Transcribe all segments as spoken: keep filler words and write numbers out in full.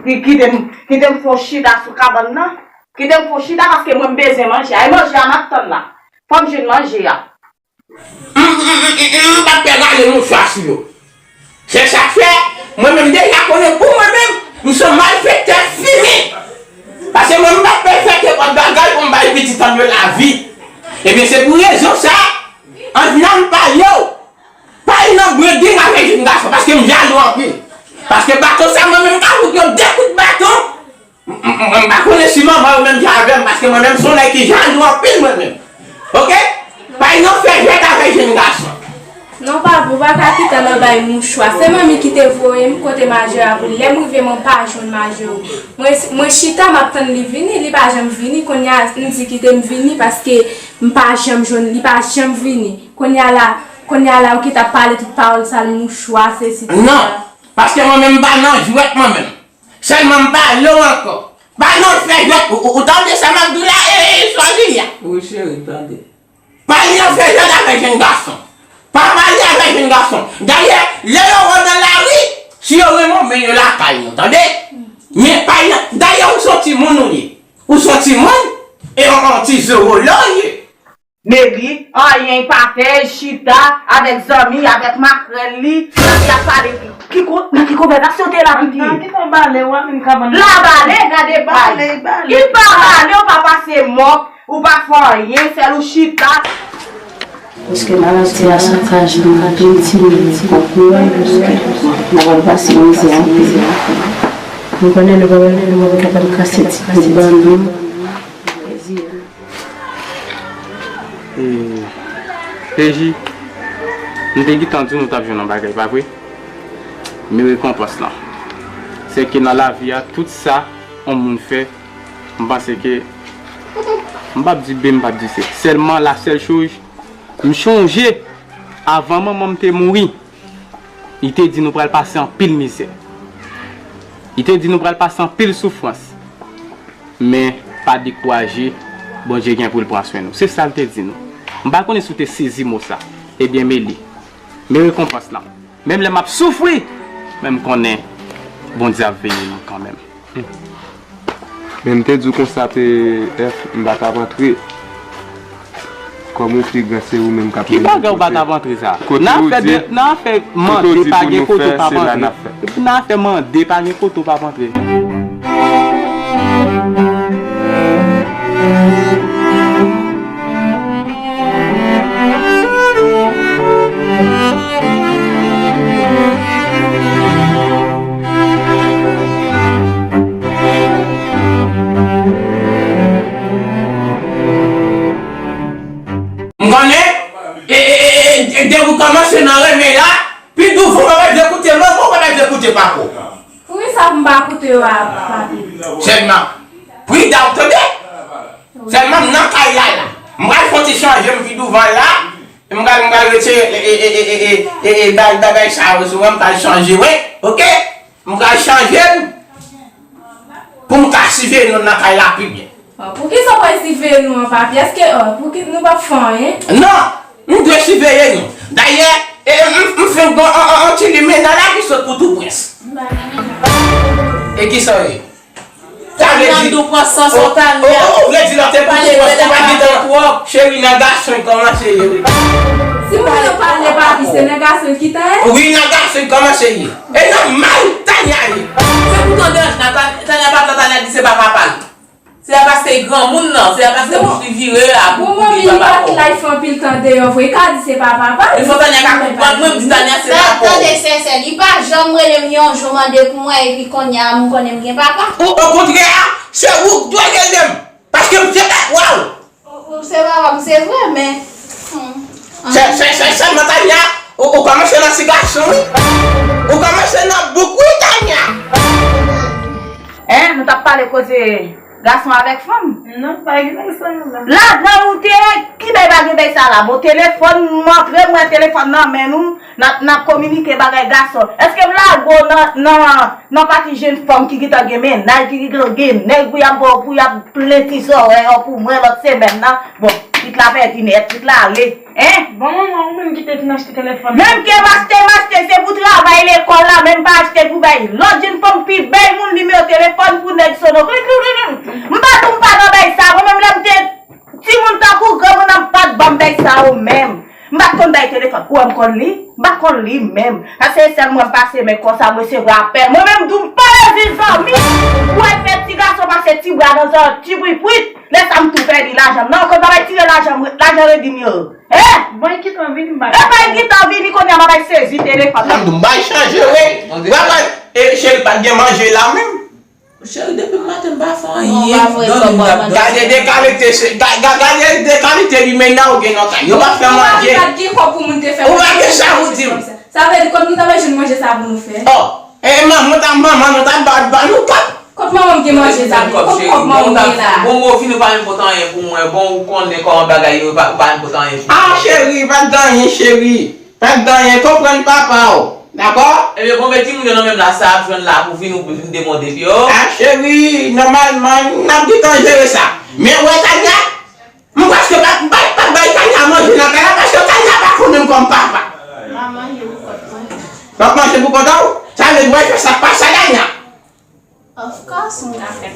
Ki kite m, kite m fè yon chita sou kabann nan. Kite m fè yon chita paske mwen m bezwen manje a. E manje a m ap tann la. Fò m jwenn manje a. M, m, m, m, m p ap pè rale mouchwa sou yo. Se sa k fè, mwen menm deja konnen pou mwen menm, m se yon malfektè fini. Paske mwen m p ap pè fè kenpòt bagay pou m bay pitit an m yo lavi. Ebyen se pou rezon sa, an vin an m pale w. Pa al nan brenging avèk jèn gason, paske m jalou anpil. Paske baton sa mwen menm m ka fout yo de kout baton. M, m, m, m pa konnen si manman yo menm jan avè m, paske mwen menm se yon nèg ki jalou anpil mwen menm. Oke? Pa al nan fè jwèt avèk jèn gason. Non, papa, ou pa ka kite l nan bay mouchwa. Se manmi ki te voye m kote majè a pou li. Lè m rive, mwen pa jwenn majè yo. Mwen, mwen chita, m ap tann li vini, li pa janm vini. Kounye a, m di kite m vini paske m pa janm jwenn, li pa janm vini. Kounye a la, kounye a la, ou ki t ap pale tout pawòl sal mouchwa, sesi, sesa. Non, paske mwen menm m pa nan jwèt mwen menm. Sèlman m pale w ankò. Pa nan fè jwèt, ou, ou, ou tande sa m ap di w la, e, e, Swazilia? Wi, cheri, m tande. Pa al nan fè jwèt avèk jèn gason. Pa pale avèk jèn gason. Dayè, lè yo wè w nan lari, si yo renmen w, men yo lakay nou, tande? Men pa al nan, dayè, ou se yon timoun ou ye. Ou se yon timoun, e yon, yon ti zowolo w ye. Meli, anyen l pa fè, l chita avèk zanmi, avèk makrèl li, epi l ap pale. Ki ko-, nan ki konvèsasyon w te la, pitit? Nan ki konbale w ap vin kabann nan? Labale, gade bay. Bale, bale. Li pa bale, ou pa pase mòp, ou pa fè anyen, sèl ou chita. Paske maladi a sakaj mwen anpil, timoun, kòk nou an, paske nou pral pase mizè anpil. Nou konnen nou pa wè nou, nou pa wè nou kase ti bout ban nou. E, P J, m te gentan di w nou t ap jwenn yon bagay, pa vre? Men rekonpans lan, se ke nan lavi a, tout sa yon moun fè, m panse ke, m p ap di B, m p ap di C. Sèlman, la sèl choz, m chonje, avan manman m te mouri, li te di nou pral pase anpil mizè. Li te di nou pral pase anpil soufrans. Men, pa dekouraje, Bondye gen pou l pran swen nou. Se sa l te di nou. M pa konnen si w te sezi mo sa. Ebyen, men li. Men rekonpans lan. Menm lè m ap soufri, men m konnen Bondye ap veye nou kanmenm. Men m te di w konsa, P F, m pa t ap antre. Kòm ou pi gran, se ou menm k ap mennen. Ki bagay ou pa t ap antre sa? Kote ou di, nan afè mande, pa gen kote ou p ap antre. Epi nan afè mande, pa gen kote ou p ap antre. M konnen, e, e, e, e, depi w kòmanse nan renmen la, pi douvan w pa bezwen koute manman w, w pa bezwen koute papa w. Poukisa pou m pa koute yo a, papi? Sèlman, pridan w tande. Sèlman m nan kay la la. M pral fè yon ti chanje m pi douvan la. M pral, m pral retire, e, e, bagay sa yo sou mwen, m pral chanje, wi. Oke? M pral chanje m pou m ka siveye nou nan kay la pi byen. Ah, poukisa w pral siveye nou an, papi? Èske, ah, pouki nou p ap fè anyen? Non, nou dwe siveye nou. Dayè, e, m, m fenk gon an, an, an ti limen nan la ki sot pou Touprens. E kisa w ye? Sa vle di, Tanya, nou pran sans, o, Tanya. O, o, ou vle di lòt te pou Touprens, ou pa gentan. Cheri, nan gason kòmanse ye, wi. Si moun yo pale papi, se nan gason ki ta ye? Wi, nan gason kòmanse ye. E nan mal Tanya ye. Se pou tande Anjna, Tanya pa tan Tanya di se pa papa l. Se pa paske li granmoun nan, se pa paske bouch li vire a pou, pou li pa papa. Bon, manmi, li pa t life anpil tan deyò vre, li ka di se pa papa l. Li fò Tanya ka konprann, mwen m di Tanya se papa w. Tande, sèsè, li pa janm rele m yon jou mande pou mwen, epi kounye a, m konnen m gen papa. O, okontrè, se ou k dwe rele m. Paske m se pa, waw! Ou, ou se papa m, se vre, men, hmm. Sè, sè, sè, sè, Tanya, ou, ou kòmanse nan ti gason, wi. Ou kòmanse nan bouk, wi, Tanya. Hein, nou t ap pale koze gason avèk fanm? Non, pa gen sa la. Ladan ou te, ki bay pa gen bay sa la? Bon, telefòn, m antre, m wè telefòn nan men nou. N ap, n ap kominike bagay gason. Èske m lage w nan, nan, nan pati jenn fanm ki gentan gen mennaj, ki gentan gen nèg pou y ap ba w, pou y ap plen ti zòrèy yo pou mwen lòt semèn nan? Bon, Pitit la pèdi nèt, pitit la ale. Hein? Bon, manman, ou menm ki te vin achte telefòn. Menm ke m achte, m achte, se pou travay lekòl la, men m pa achte pou bay lòt jenn fanm pi bèl moun nimewo telefòn pou nèg sono. M pa tou m pa nan bay sa, mwen menm lè m te timoun tankou granmoun an m pa t ban m bay sa yo menm. M pa t konn bay telefòn. Ou wè m konn li? M pa konn li menm. Paske sèl mwen m pase men konsa m resevwa apèl. Mwen menm tou m pa rezi zanmi. Ou wè fè ti gason pase ti bra nan zòrèy ti pwipwit. Lè sa m tou pèdi lajan m nan. Ou konn pa bay tire lajan m, lajan redi m yo. Hein? Bon, e ki tan vini m pa. E pa ki tan vini kounye a m ap bay sezi telefòn nan. M bay chanje wi. Papa, e cheri pa t gen manje la menm. Cheri, depi maten m pa fè anyen. Gade de kalite, gade de kalite limena ou gen nan kay. Yo pa fè manje. Ou pa gen sa ou di m. Sa vle di kot nou ta pral jwenn manje sa pou nou fè? Oh, e manman ta manman nou ta ba ba nou kòb. Kot manman m gen manje sa? Kot kòb manman m gen la? Bon, bon, vini pa enpòtan anyen pou mwen. Bon, ou konnen kòman bagay yo, pa enpòtan anyen pou mwen. Ah, cheri, pa t gen anyen, cheri. Pa t gen anyen, konprann papa w. Dakò? Ebyen, bon, men timoun yo nan menm la, sa ap jwenn la pou vin ou pou vin demonte pye w. Ah, cheri, nòmalman, n ap gentan jere sa. Men, ou wè Tanya, m prèske pa, pa, pa bay Tanya manje nan kay la, paske Tanya pa konnen m kòm papa. M a manje pou kont mwen. W ap manje pou kont ou? Sa vle di w fè sa k pa sa Tanya. Of course, m ka fè.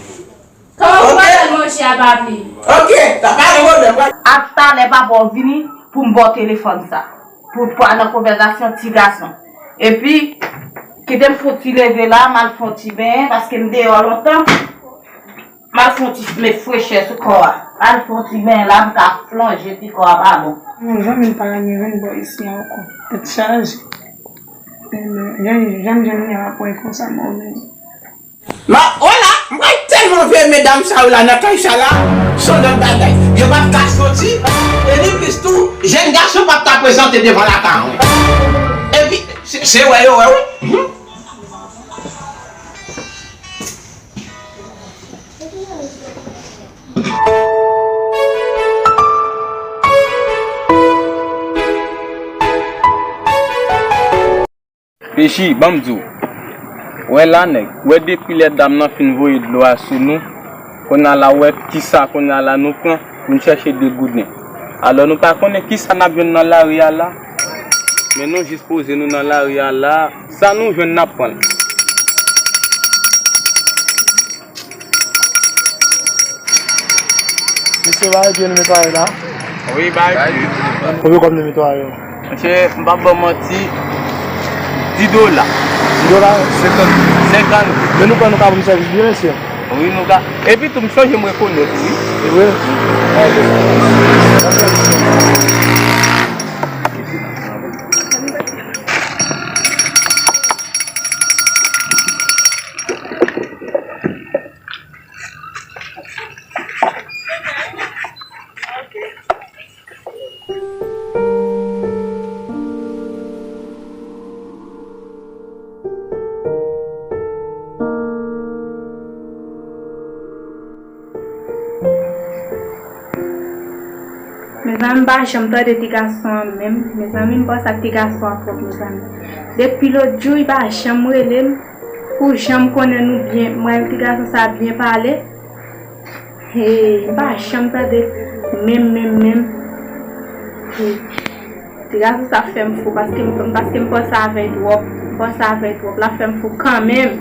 Kòman pou madanm manje a, papi? Ok, sa pa gen pwoblèm. Ap talè papa w vini pou m ba w telefòn sa. Pou, pou al nan konvèzasyon ti gason. Epi, kite m fon ti leve la, m al fon ti benyen, paske m deyò lontan. M al fon ti met frechè sou kò a. Al fon ti benyen la, m ka flonje ti kò a pa bon. Non, zanmi m pa renmen vin bò isi ankò. Tèt chaje. Jan, jan, jan, jan, jan, ap wè konsa, mwen menm. Ma, wala, mwen tèlman vle medam sa yo la nan kay sa la, se yon lòt bagay. Yo p ap ka soti, e ni plis tou, jèn gason p ap ka prezante devan lakay mwen. Epi, se, se wè yo wè, wi. Mhm. Pechi, ban m di w. Wè la, nèg. Wè depi lè dam nan fin voye dlo a sou nou, kounye a la, wè kisa kounye a la nou pran pou n chèche de gouden. Alò, nou pa konnen kisa n ap jwenn nan lari a la, men nou jis poze nou nan lari a la. Sa nou jwenn, n ap pran l. Mesye, bagay diri nou netwaye la. Wi, bagay diri. Konbyen kòb nou netwaye yo? Mesye, m p ap ba w manti, dis dola. Dis dola? Senkant. Senkant. Men nou kwè nou ka ban m sèvis byen, mesye? Wi, nou ka. Epi tou, m sonje m rekonèt ou, wi. Wi. Mezanmi, m pa janm tande ti gason an menm. Mezanmi, m panse ak ti gason an twòp, mezanmi. Depi lòt jou, li pa janm rele m. Pou jan m konnen nou byen, mwen, ti gason sa byen pale. Hey, m pa janm tande menm, menm, menm. Hey, ti gason sa fè m fou, paske m, paske m panse avè l twòp. M panse avè l twòp. L ap fè m fou kanmenm.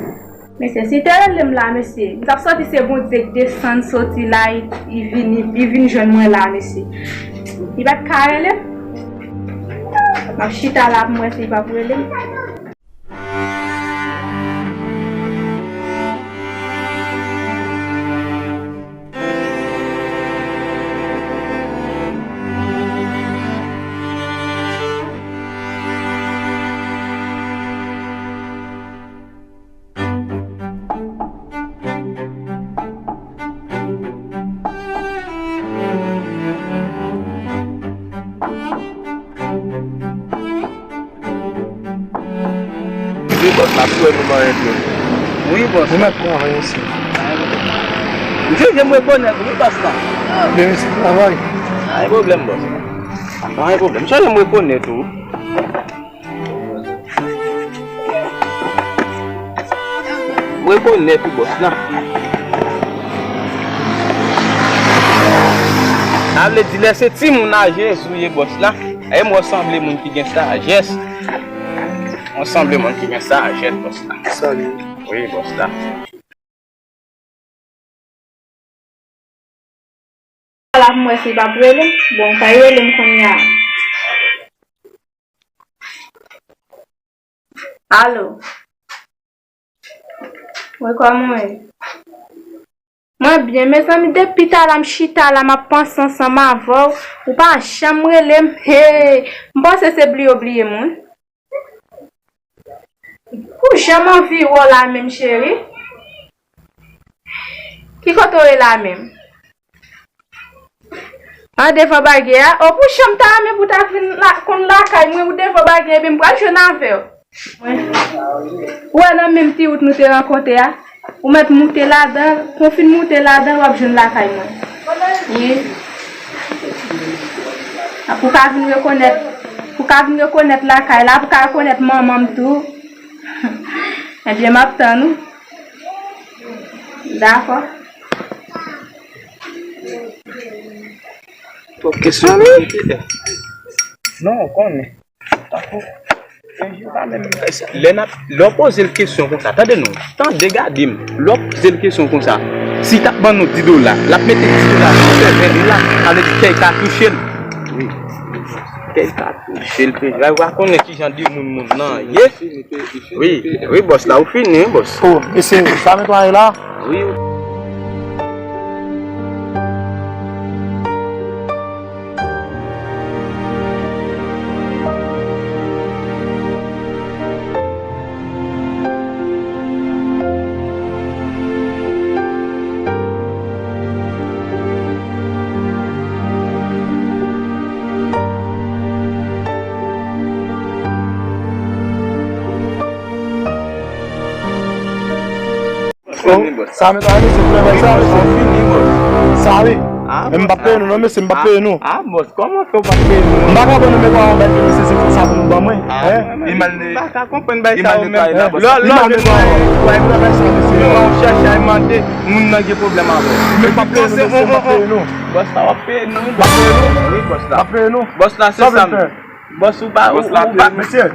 Mesye, si te rele m la, mesye, m t ap santi se Bondye k desann soti la, li, li vini, li vin jwenn mwen la, mesye. Li pa t ka rele m. M ap chita la pou m wè si li p ap rele m. Wi, bòs la, tou wè nou nan yon dlo. Wi, bòs. Nou mèt travay osi. M chonje m rekonèt ou, wi, bòs la. Byen, mèsi travay. Pa gen pwoblèm, bòs. Pa gen pwoblèm. M chonje m rekonèt ou. M rekonèt ou, bòs la. A vle di lè se timoun aje sou ye bòs la, e mwen sanble moun ki gen sajès. Mwen sanble moun ki gen sajès bòs la. Salut. Wi, bòs la. La pou m wè si l p ap rele m. Bon, kay rele m kounye a. Alo. Wi, kòman w ye? Mwen byen, mezanmi, depi talè m chita la, m ap panse ansanm avè w, ou pa janm rele m. Hey, m panse se bliye w bliye m, wi. Ou janm anvi wè w la menm, cheri? Ki kote w ye la menm? An devan bagè a? O, pou janm ta renmen pou ta vin la, konn lakay mwen, ou devan bagè, ebyen m pral jwenn avè w. Ou wè nan menm ti wout nou te rankontre a? Ou mèt moute ladan, kon w fin moute ladan, w ap jwenn lakay mwen. Wi. A, pou ka vin rekonèt, pou ka vin rekonèt lakay la, pou ka rekonèt manman m tou. Ebyen, m ap tann ou. Dakò. Twòp kesyon pou poze. Non, ou konnen. Tankou, e, yo pa menm, lè n ap, lè w poze l kesyon konsa, tande non, tande gade m, lè w poze l kesyon konsa, si l t ap ban nou di dola, l ap mete di dola sou sèvèl li la, sa vle di kè l ka touche l. Wi. Kè l ka touche l, pejay, w a konnen ki jan de moun moun nan ye. Wi, wi, bòs la, ou fini, wi, bòs. O, mesye, sa netwaye la? Wi. Sa men sa, mesye, pou bay sa, mesye. Sa wi. Men m p ap peye nou, non, mesye, m p ap peye nou. Ah, bòs, kòman fè w p ap peye nou? M pa ka pran nou, men kòman bay peye, mesye, se fò sa pou nou ban mwen. Hein? M pa ka konprann bay sa yo menm. Lò, lò, lò, bay sa, mesye. Lò, w chèche al mande, moun nan gen pwoblèm avè w. Men m p ap peye nou, mesye, m p ap peye nou. Bòs la, w ap peye nou. M p ap peye nou. Wi, bòs la. M p ap peye nou. Bòs la, se sa. Bòs ou pa, ou pa. Mesye.